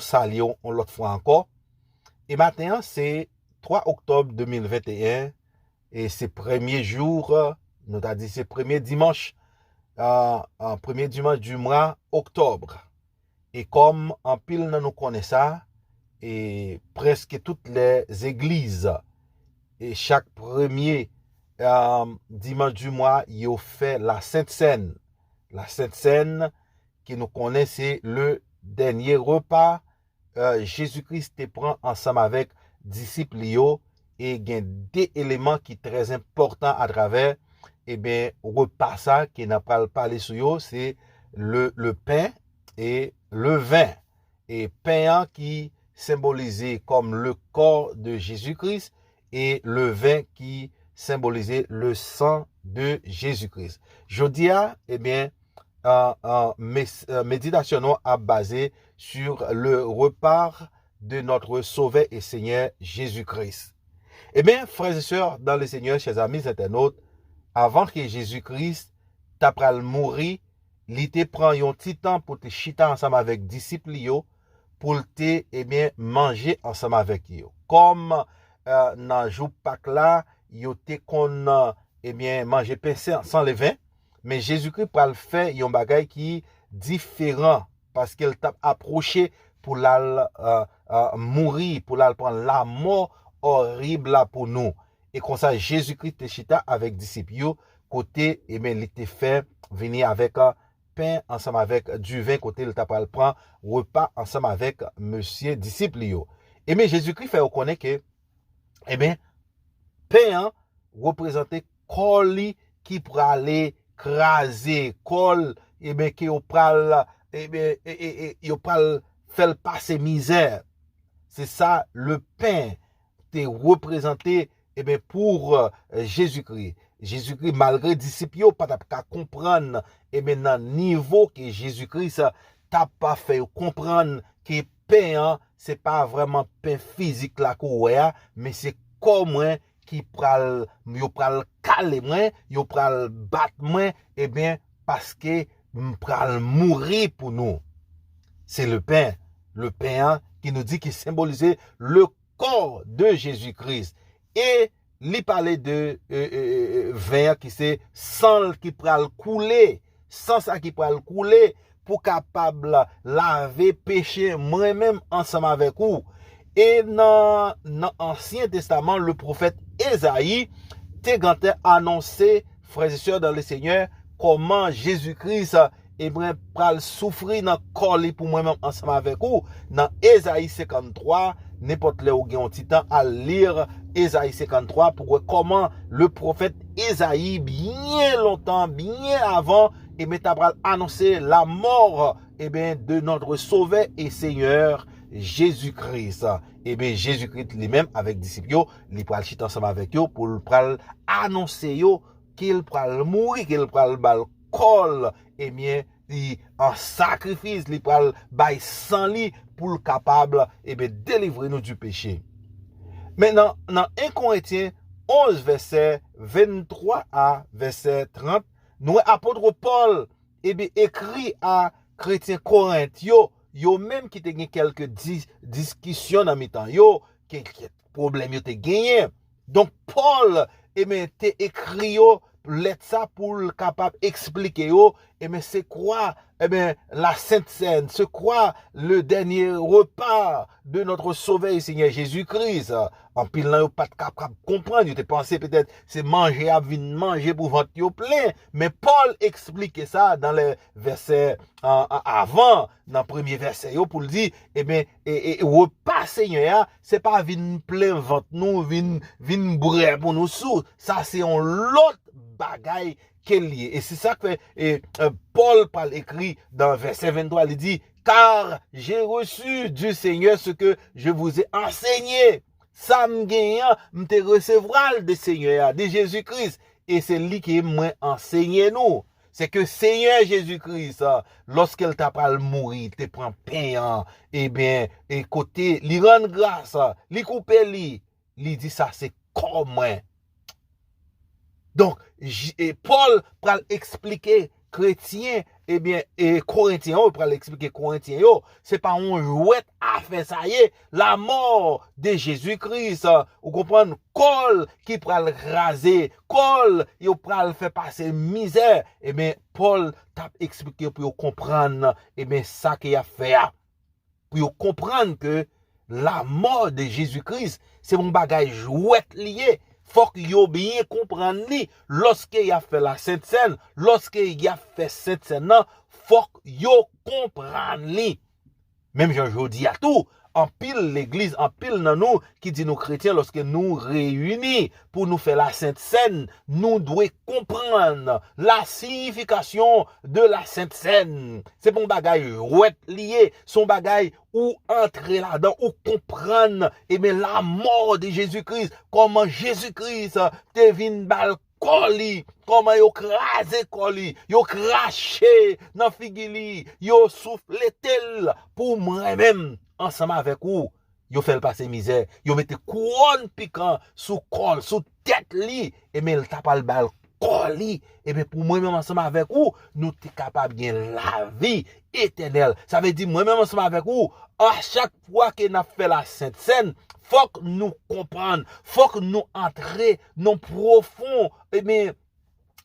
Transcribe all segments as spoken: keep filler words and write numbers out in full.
Salye w yon lòt fwa ankò. E maten an, se twa oktòb de mil venteyen, e se premye jou, nou ta di se premye dimanch, euh, euh, premye dimanch di mwa oktòb. E kòm anpil nan nou konnen sa, e prèske tout lè zegliz, e chak premye, euh, dimanch di mwa, yo fè la Sent Sèn. La Sent Sèn, ke nou konnen se le dènye repa, euh, Jezi Kris te pran ansanm avèk disip li yo, e gen de eleman ki trè enpòtan atravè, ebyen, repa sa ke n ap pral pale sou yo, se le, le pen e le ven. E pen an ki senbolize kòm le corps de Jésus-Christ, e le ven ki senbolize le sang de Jésus-Christ. Jodi a, ebyen, euh, euh, mes- euh, meditasyon nou ap baze sur le repas de notre Sauveur et Seigneur Jésus-Christ. Ebyen, frères et sœurs dans le Seigneur, chers amis internautes, avan ke Jezi Kris ta pral mouri, li te pran yon ti tan pou te chita ansanm avèk disip li yo, pou l te, ebyen, manje ansanm avèk yo. Kòm, euh, nan jou Pak la, yo te konn, euh, ebyen, manje pen san, san leven, men Jezikri pral fè yon bagay ki diferan, paske l t ap apwoche pou l al, euh, euh, mouri, pou l al pran lanmò orib la pou nou. E konsa, Jezikri te chita avèk disip yo, kote, ebyen, li te fè vini avèk, euh, pen ansanm avèk diven, kote l ta pral pran repa ansanm avèk mesye disip li yo. Ebyen, Jezikri fè yo konnen ke, ebyen, pen an reprezante kò li ki prale kraze, kò l, ebyen, ke yo pral, ebyen, e, e, e, yo pral fè l pase mizè. Se sa le pen te reprezante, ebyen, pou, euh, Jezikri. Jezikri, malgre disip yo pa t ap ka konprann, ebyen, nan nivo ke Jezikri sa t ap fè yo konprann ke pen an, se pa vrèman pen fizik la ke w wè a, men se kò mwen ki pral, yo pral kale mwen, yo pral bat mwen, ebyen, paske m pral mouri pou nou. Se le pen, le pen an ki nou di ki senbolize le corps de Jésus-Christ. E li pale de, euh, euh, euh, ven an ki se san l ki pral koule, san sa ki pral koule pou kapab lave peche mwen menm ansanm avèk ou. E nan, nan Ansyen Testaman, le pwofèt Ezayi te gentan anonse, frères et sœurs dans le Seigneur, kòman Jezi Kris, ebyen, pral soufri nan kò li pou mwen menm ansanm avèk ou. Nan Ezayi senkanntwa, nenpòt lè ou gen yon ti tan, al li Ezayi senkanntwa pou wè kòman le pwofèt Ezayi, byen lontan, byen avan, ebyen, ta pral anonse la mort, ebyen, de notre Sauveur et Seigneur Jésus-Christ. Ebyen, Jezikri li menm avèk disip yo, li pral chita ansanm avèk yo pou l pral anonse yo ke l pral mouri, ke l pral ba l kò l, ebyen, li an sakrifis, li pral bay san li pou l kapab, ebyen, delivre nou di peche. Men nan, nan en Korentyen onz, vèsè venntwa a vèsè trant, nou wè apot Pòl, ebyen, ekri a kretyen Korent yo, yo menm ki te gen kèlke dis- diskisyon nan mitan yo, ke, ke pwoblèm yo te genyen. Donk, Pòl, ebyen, te ekri yo lèt sa pou l kapab eksplike yo, ebyen, se kwa, ebyen, la Sent Sèn, se kwa le dènye repa de notre Sauveur et Seigneur Jésus-Christ. Anpil nan yo pa t kapab konprann, yo te panse petèt se manje y ap vin manje pou vant yo plen, men Pòl eksplike sa nan lè vèsè, a, a, avan, nan premye vèsè yo, pou l di, ebyen, e, e, repa Senyè a, se pa vin plen vant nou, vin, vin bwè pou nou sou. Sa se yon lòt bagay ke l ye. E se sa k fè, e, e, Pòl pral ekri nan vèsè venntwa, li di, car j'ai reçu du Seigneur ce que je vous ai enseigné. Sa m genyen an, m te resevwa l de Senyè a, de Jezi Kris. E se li ke mwen ansenye nou. Se ke Senyè Jezi Kris, lòske l ta pral mouri, te pran pen an, ebyen, e kote li rann gras, li koupe li, li di, sa se kò mwen. Donk, J- e Pòl pral eksplike kretyen, ebyen, e Korentyen yo, pral eksplike Korentyen yo, se pa yon jwèt afè sa ye, la mort de Jésus-Christ, ou konprann, kò l ki pral kraze, kò l yo pral fè pase mizè, ebyen, Pòl t ap eksplike pou yo konprann, ebyen, sa ke y ap fè a. Pou yo konprann ke la mort de Jésus-Christ, se yon bagay jwèt li ye. Fòk yo byen konprann li. Lòske y ap fè la Sent Sèn, lòske y ap fè Sent Sèn nan, fòk yo konprann li. Menm jan jodi a tou, anpil legliz, anpil nan nou ki di nou kretyen, lòske nou reyini pou nou fè la Sent Sèn, nou dwe konprann la siyifikasyon de la Sent Sèn. Se pa yon bagay jwèt li ye, se yon bagay ou antre ladan, ou konprann, ebyen, la mort de Jésus-Christ, kòman Jezi Kris te vin ba l kò li, kòman yo kraze kò li, yo krache nan figi li, yo souflete l pou mwen menm, ansanm avèk ou, yo fè l pase mizè, yo mete kouwòn pikan sou kò l, sou tèt li, ebyen, l ta pral ba l kò li, ebyen, pou mwen menm ansanm avèk ou, nou te kapab gen lavi etènèl. Sa vle di, mwen menm ansanm avèk ou, a chak fwa ke n ap fè la Sent Sèn, fòk nou konprann, fòk nou antre nan pwofon, ebyen,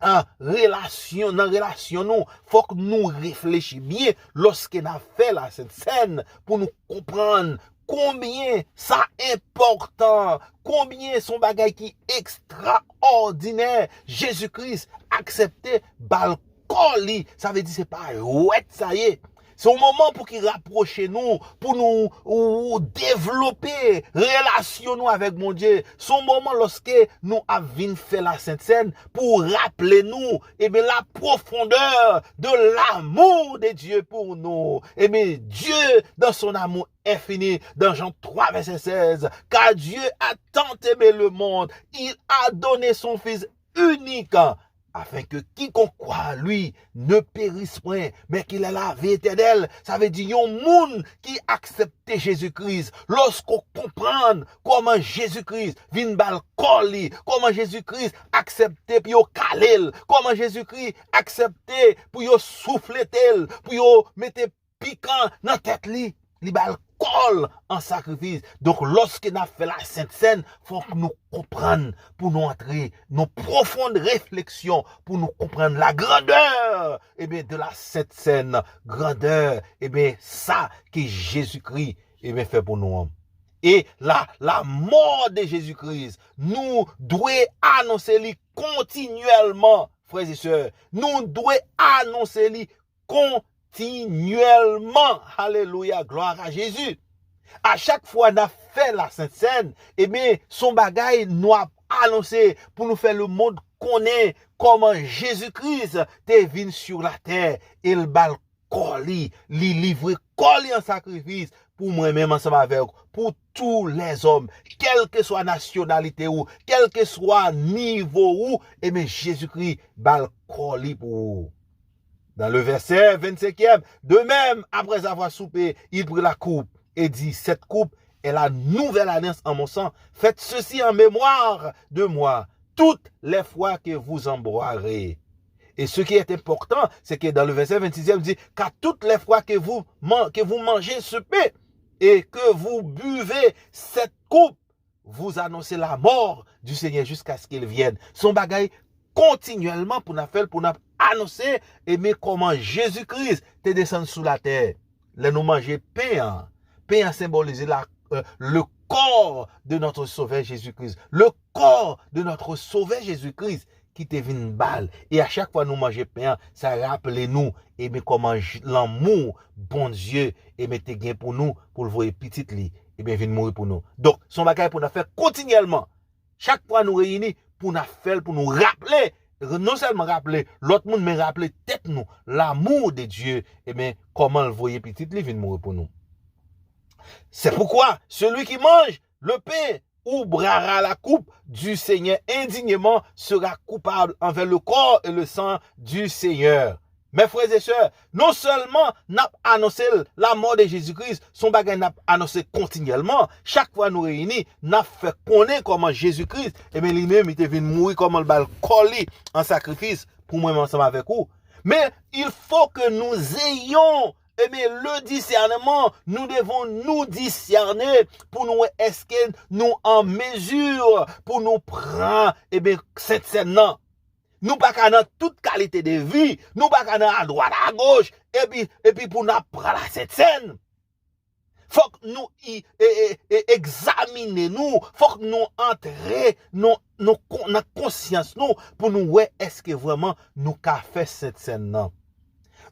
an relasyon, nan relasyon nou, fòk nou reflechi byen lòske n ap fè la Sent Sèn pou nou konprann konbyen sa enpòtan, konbyen se yon bagay ki ekstraòdinè. Jezi Kris aksepte ba l kò li. Sa vle di se pa jwèt sa ye. Se yon moman pou ki rapwoche nou, pou nou ou, devlope relasyon nou avèk Bondye. Se yon moman lòske nou ap vin fè la Sent Sèn pou raple nou, ebyen, la profondeur de l'amour de Dieu pour nous. Ebyen, Dieu, dans son amour infini, dans Jean trois, verset seize, car Dieu a tant aimé le monde, il a donné son Fils unique, afin que quiconque croit en lui ne périsse point, mais qu'il ait la vie éternelle. Sa vle di yon moun ki aksepte Jezi Kris, lòske w konprann kòman Jezi Kris vin ba l kò li, kòman Jezi Kris aksepte pou yo kale l, kòman Jezi Kris aksepte pou yo souflete l, pou yo mete pikan nan tèt li, li ba l kò l an sakrifis. Donk, lòske n ap fè la Sent Sèn, fòk nou konprann pou nou antre nan pwofon refleksyon, pou nou konprann la grandeur, ebyen, de la Sent Sèn, grandeur, ebyen, sa ke Jezikri, ebyen, fè pou nou an. E la, la mort de Jésus-Christ, nou dwe anonse li kontinyèlman, frè e sè. Nou dwe anonse li kontinyèlman. Alelouya, glwa a Jezi. A chak fwa n ap fè la Sent Sèn, ebyen, se yon bagay nou ap anonse pou nou fè lemonn konnen kòman Jezi Kris te vin sou latè e l ba l kò li, li livre kò li an sakrifis pou mwen menm ansanm avè w, pou tou lèzòm, kèlkeswa nasyonalite ou, kèlkeswa nivo ou, ebyen, Jezikri ba l kò li pou ou. Dans le verset vingt-cinquième, de même, après avoir soupé, il prit la coupe et dit, cette coupe est la nouvelle alliance en mon sang. Faites ceci en mémoire de moi, toutes les fois que vous en boirez. Et ce qui est important, c'est que dans le verset vingt-sixième, il dit, car toutes les fois que vous, man- que vous mangez ce pain et que vous buvez cette coupe, vous annoncez la mort du Seigneur jusqu'à ce qu'il vienne. Se yon bagay kontinyèlman pou n ap fè l, pou n ap anonse, ebyen, kòman Jezi Kris te desann sou latè. Lè nou manje pen an, pen an senbolize la, euh, le corps de notre Sauveur Jésus-Christ. Le corps de notre Sauveur Jésus-Christ ki te vin ba l. E a chak fwa nou manje pen an, sa raple nou, ebyen, kòman j- lanmou Bondye, ebyen, te gen pou nou, pou l voye pitit li, ebyen, vin mouri pou nou. Donk, se yon bagay pou n ap fè kontinyèlman. Chak fwa nou reyini, pou n ap fè l, pou nou raple, non sèlman raple lòt moun, men raple tèt nou, l'amour de Dieu, ebyen, kòman l voye pitit li vin mouri pou nou. C'est pourquoi celui qui mange le pain ou boira la coupe du Seigneur indignement sera coupable envers le corps et le sang du Seigneur. Mes frères et sœurs, non sèlman n ap anonse l, la mort de Jésus-Christ, se yon bagay n ap anonse kontinyèlman. Chak fwa nou reyini, n ap fè konnen kòman Jezi Kris, ebyen, li menm, li te vin mouri, kòman l ba l kò li an sakrifis pou mwen menm ansanm avèk ou. Mais il faut que nous ayons, eh bien, le discernement. Nous devons nous discerner pour nous, est-ce que nous en mesure pour nous prendre, eh bien, cette scène-là. Nou pa ka nan tout kalite de vi, nou pa ka nan adwat agoch, epi, epi pou n ap pran la Sent Sèn. Fòk nou i- e- e- e- egzamine nou, fòk nou antre nou, nou kon- nan konsyans nou pou nou wè èske vrèman nou ka fè Sent Sèn nan.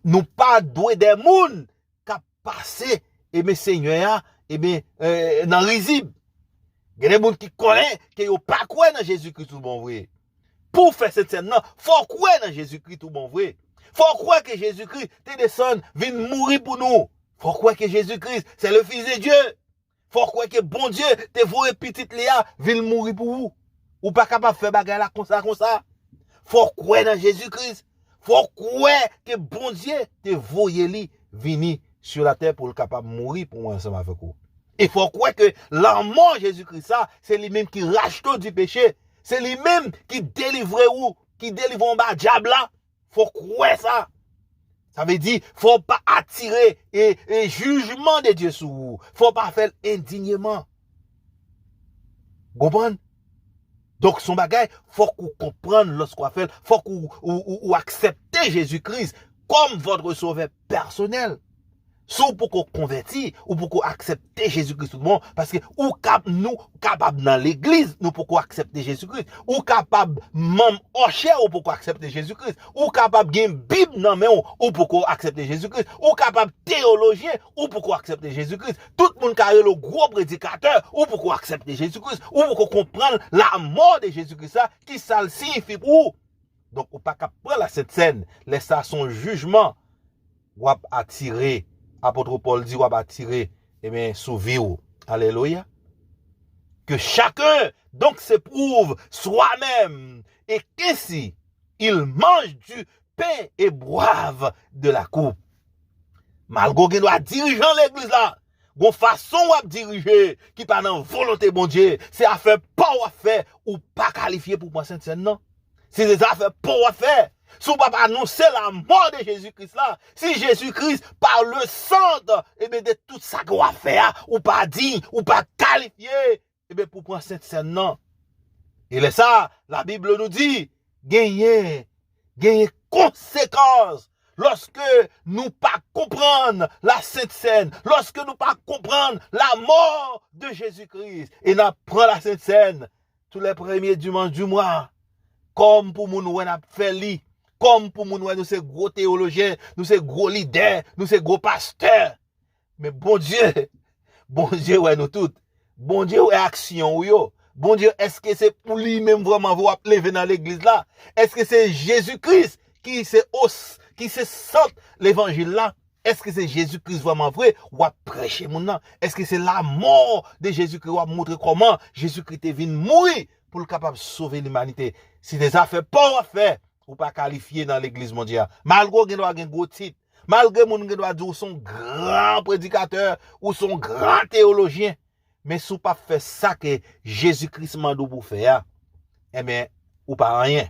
Nou pa dwe de moun k ap pase, ebyen, Senyè a, ebyen, eh, nan rizib. Gen de moun ki konnen ke yo pa kwè nan Jezikri tout bon vre. Pou w fè Sent Sèn nan, fò w kwè nan Jezikri tout bon vre. Fò w kwè ke Jezikri te desann vin mouri pou nou. Fò w kwè ke Jezikri, c'est le Fils de Dieu. Fò w kwè ke Bondye te voye pitit li a vin mouri pou ou. Ou pa kapab fè bagay la konsa, konsa. Fò w kwè nan Jezikri. Fò w kwè ke Bondye te voye li vini sur la terre pou l kapab mouri pou mwen ansanm avèk ou. E fò w kwè ke lanmò Jezikri sa, se li menm ki rachte w di peche. Se li menm ki delivre ou, ki delivre w anba dyab la. Fò w kwè sa. Sa vle di, fò w pa atire e, e jijman de Dye sou ou. Fò w pa fè l endinyeman. Konprann? Donk, se yon bagay, fòk ou konprann lòske w ap fè l, fòk ou, ou, ou, ou aksepte Jezikri kòm votre sauveur pèsonèl. Si w poko konvèti, ou poko aksepte Jezikri tout bon, paske ou kap, nou kapab nan legliz, nou poko aksepte Jezikri. Ou kapab manm òchè, ou poko aksepte Jezikri. Ou kapab gen Bib nan men w, ou poko aksepte Jezikri. Ou kapab teyolojyen, ou poko aksepte Jezikri. Tout moun ka rele w gwo predikatè, ou poko aksepte Jezikri. Ou poko konprann lanmò de Jezikri sa, ki sa l siyifi pou ou. Donk, ou pa ka pran la Sent Sèn. Lè sa, se yon jijman w ap atire. Apot Pòl di w ap atire, ebyen, sou vi w. Alelouya. Que chacun donc s'éprouve soi-même, et qu'ainsi il mange du pain et boive de la coupe. Malgre w gen dwa dirijan legliz la, gon fason w ap dirije ki pa nan volonte Bondye, se afè pa w w ap fè, ou pa kalifye pou pran Sent Sèn nan. Si se zafè pa w w ap fè, si w p ap anonse lanmò de Jezikri la, si Jezikri pa le sant, ebyen, de tout sa ke w ap fè a, ou pa diy, ou pa kalifye, ebyen, pou pran Sent Sèn nan. E lè sa, Labib nou di, genyen, genyen konsekans lòske nou pa konprann la Sent Sèn, lòske nou pa konprann lanmò de Jezikri, e n ap pran la Sent Sèn tou lè premye dimanch di mwa, kòm pou moun wè n ap fè li, kòm pou moun wè nou se gwo teyolojyen, nou se gwo lidè, nou se gwo pastè. Men Bondye, Bondye wè nou tout. Bondye wè aksyon w yo. Bondye, èske se pou li menm vrèman vre w ap leve nan legliz la? Èske se Jezikri ki se os, ki se sant levanjil la? Èske se Jezikri vrèman vre w ap preche moun nan? Èske se lanmò de Jezikri w ap montre kòman Jezikri te vin mouri pou l kapab sove limanite? Si se zafè pa w w ap fè, ou pa kalifye nan legliz Bondye a. Malgre w gen dwa gen gwo tit, malgre moun gen dwa di w se yon gran predikatè, ou se yon gran teyolojyen, men si w p ap fè sa ke Jezikri mande w pou w fè a, enben, ou pa anyen.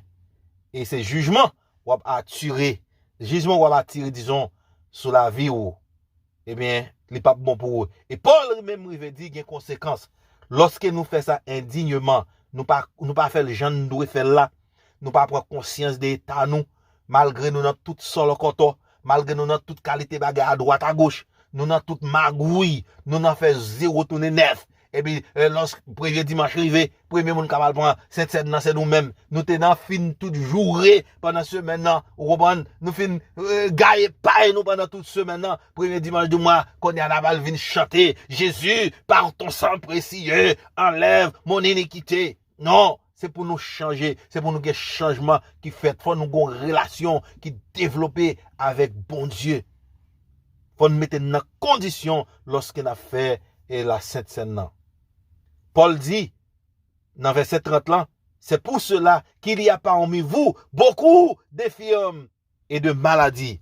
E se jijman w ap atire, jijman w ap atire, dizon, sou lavi w, ebyen, li p ap bon pou ou. E Pòl li menm rive di gen konsekans. Lòske nou fè sa endinyeman, nou pa, nou pa fè l jan n dwe fè l la, nou pa pran konsyans de eta nou, malgre nou nan tout sòlòkòtò, malgre nou nan tout kalite bagay adwat agoch, nou nan tout magouy, nou nan fè zewo tounen nèf. Epi, eh, lòs premye dimanch rive, premye moun k ap al pran Sent Sèn nan se nou menm. Nou te nan fin tout joure pandan semèn nan, ou konprann? Nou fin, eh, gaye pay nou pandan tout semèn nan. Premye dimanch di mwa, kounye a n ap al vin chante, Jésus, par ton sang précieux, enlève mon iniquité. Non, se pou nou chanje, se pou nou gen chanjman ki fèt. Fò nou gen yon relasyon ki devlope avèk Bondye. Fò n mete n nan kondisyon lòske n ap fè, eh, la Sent Sèn nan. Pòl di, nan vèsè trant lan, c'est pour cela qu'il y a parmi vous beaucoup d'infirmes et de maladies,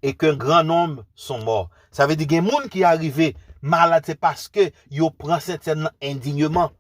et qu'un grand nombre sont morts. Sa vle di gen moun ki arive malad, se paske yo pran Sent Sèn nan endinyeman.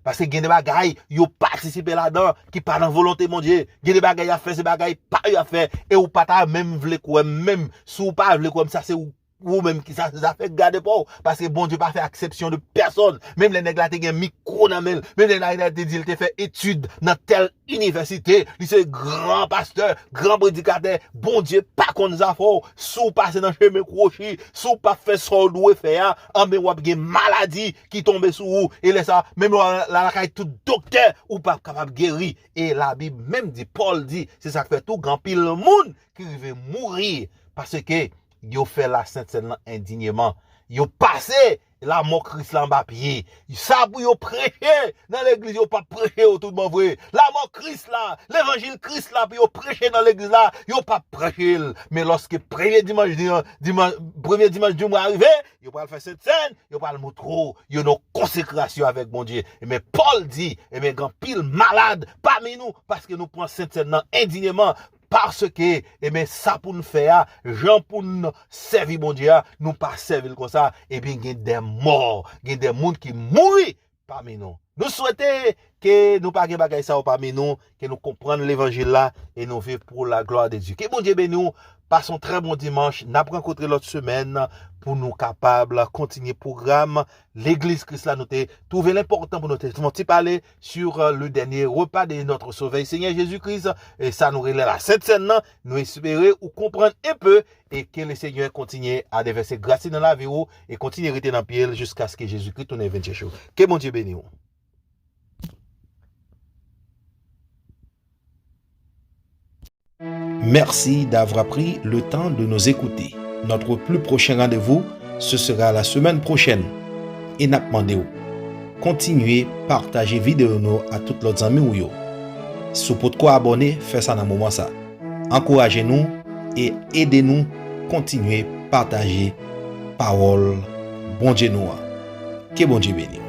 Paske gen de bagay yo patisipe ladan ki pa nan volonte Bondye. Gen de bagay y ap fè, se bagay pa yo y ap fè. E ou pa ta menm vle kwè m menm. Si w pa vle kwè m, sa se ou, ou menm ki sa, se zafè gade pa w. Paske Bondye pa fè aksepsyon de pèsòn. Menm lè nèg la te gen mikwo nan men l, menm lè nèg la te di l te fè etid nan tèl inivèsite, li se gran pastè, gran predikatè, Bondye pa konn zafè w. Si w pase nan chemen kwochi, si w pa fè sa w dwe fè a, anben w ap gen maladi ki tonbe sou ou. E lè sa, menm lè w al lakay tout doktè, ou p ap kapab geri. E Labib menm di, Pòl di, se sa k fè tou gen anpil moun ki rive mouri paske yo fè Lasent Sèn nan endinyeman. Yo pase lanmò Kris la anba pye. Sa pou yo preche nan legliz, yo p ap preche yo tout bon vre. Lanmò Kris la, levanjil Kris la pou yo preche nan legliz la, yo p ap preche l. Men lòske premye dimanch, dimanch, premye dimanch di mwa rive, yo pral fè Sent Sèn, yo pral montre w yo nan konsekrasyon avèk Bondye. Men Pòl di, ebyen, gen anpil malad pami nou, paske nou pran Sent Sèn nan endinyeman, paske, ebyen, sa pou n fè a, jan pou n sèvi Bondye a, nou pa sèvi l konsa, ebyen, gen de mò, gen de moun ki mouri pami nou. Nou swete ke nou pa gen bagay sa yo pami nou, ke nou konprann levanjil la e nou viv pou la glwa de Dye. Ke Bondye beni w. Pase yon trè bon dimanch. N ap rankontre lòt semèn pou nou kapab kontinye pwogram Legliz Kris la. Nou te twouve l enpòtan pou nou te fè yon ti pale sur, euh, le dernier repas de notre Sauveur Seigneur Jésus-Christ. E sa nou rele la Sent Sèn nan. Nou espere ou konprann enpe e ke le Senyè kontinye a devèse gras li nan lavi w e kontinye rete nan pye l jiskaske Jezikri tounen vin chèche w. Ke Bondye beni w. Merci d'avoir pris le temps de nous écouter. Notre plus prochain rendez-vous, ce sera la semaine prochaine. E n ap mande w, kontinye pataje videyo nou a tout lòt zanmi w yo. Si w potko abòne, fè sa nan moman sa. Ankouraje nou e ede nou kontinye pataje pawòl Bondye nou an. Ke Bondye beni w.